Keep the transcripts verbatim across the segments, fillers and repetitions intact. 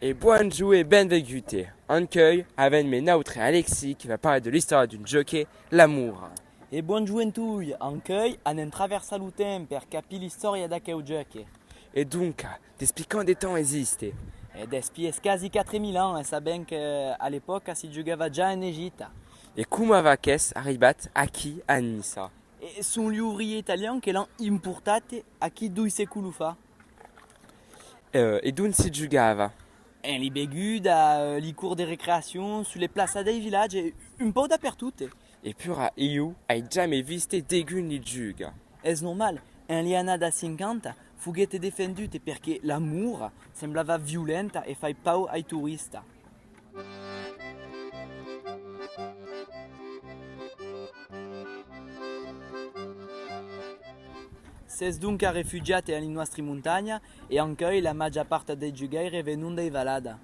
E bonjorn e benvengut. Ancuei avèm me nautre Alexis que va parlar de l'istòria d'un juec, la mora. E bonjorn en toi, ancuei anem traversar lo temps per capir l'istòria d'aqueu juec. E donca, despí quant de temps existe? E despí es quasi quatre mila ans, e sabèm que a l'epòca si jugava ja en Egipte. E coma va qu'es arribat aquí a Niça? E son li obriers italians que l'an importat aquí doi secols fa. Eh, e dont si jugava? En li begudas, eh, li corts de recreacion, sus li plaças dei vilatges, un pauc dapertot. E pura ieu ai jamei vist degun li jugar. Es normal, en li annadas cinquanta foguèt defendut perque la mora semblava violenta e fai paur ai toristas. S'es donca refugiat en li nòstri montanhas e ancuei la màger part dei jugaires venon dei valadas.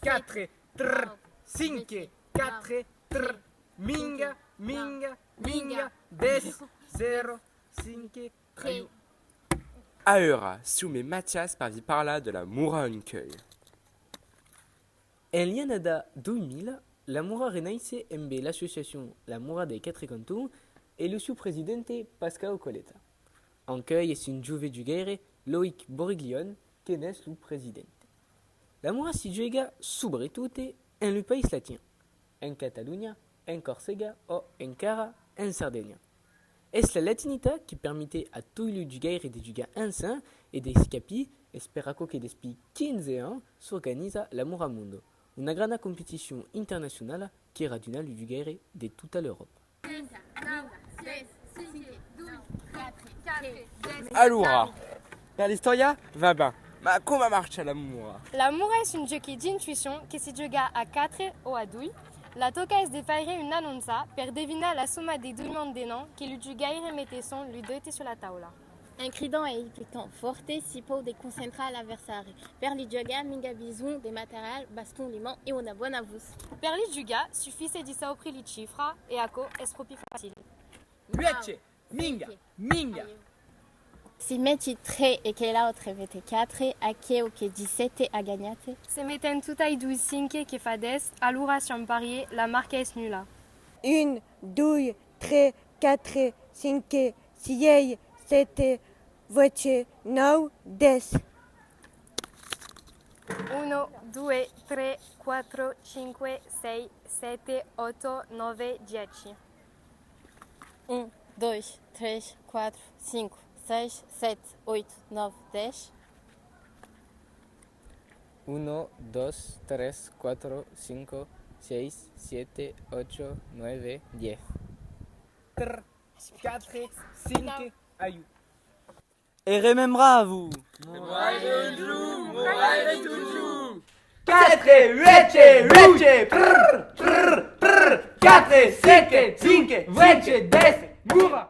Quatre, trr, cinque, quatre, trr, minga, minga, minga, dètz, zèro, cinque, trei. Aüra, siáu me Matias per vi parlar de la mora ancuei. En li annadas doi mila, la mora renaisse embe l'associacion La Mora dei Quatre Cantons e lo sieu president Pascau Coleta. Ancuei es un jove jugaire, Loïc Boriglione, que n'es lo president. La mora si juega subretot en lo país latin, en Catalonha, en Corsega o encara en Sardenha. Es la latinitat que permete a toi lu jugaires de jugar ensems e de si capir, es per aquò que despí quinze ans s'organiza la Mora Mundo, una granda competicion internacionala que raduna lu jugaires de tota l'Euròpa. Alora, per l'istòria, va ben. Ma coma marcha la mora? La mora es un juec d'intuicion que si juega a quatre o a doi. La tòca es de faire una anonça per devinar la soma dei doi mans de nans que lu jugaires metesson lu dets sus la taula. En cridant e en picant fòrt, si pòu desconcentrar l'aversari. Per li jugar, minga besonh de material, baston, li mans e una bona votz. Per li jugar, sufisse di saupre li chifras e aquò es pròpi facil. Uèch, minga, minga. Si meti tres e que l'autre mete quatre, aqueu que ditz sèt a ganhat. Se metèm totai doi cinc que fa dètz, alora siam parier, la marca es nula. Un, doi, tres, quatre, cinc, sièis, sèt, uèch, nòu, dètz. Uno, due, tre, quattro, cinque, sei, sette, otto, nove, dieci. Un, doi, tres, quatro, cinco, seis, sete, oito, nove, dez. Uno, dos, tres, cuatro, cinco, seis, siete, ocho, nueve, diez. Trr, quatre, cinc, aiu. E remembratz-vos! Moraire un jorn, moraire totjorn! Quatre, uèch, uèch, prr, prr, prr, quatre, sèt, cinc, uèch, dètz, mora!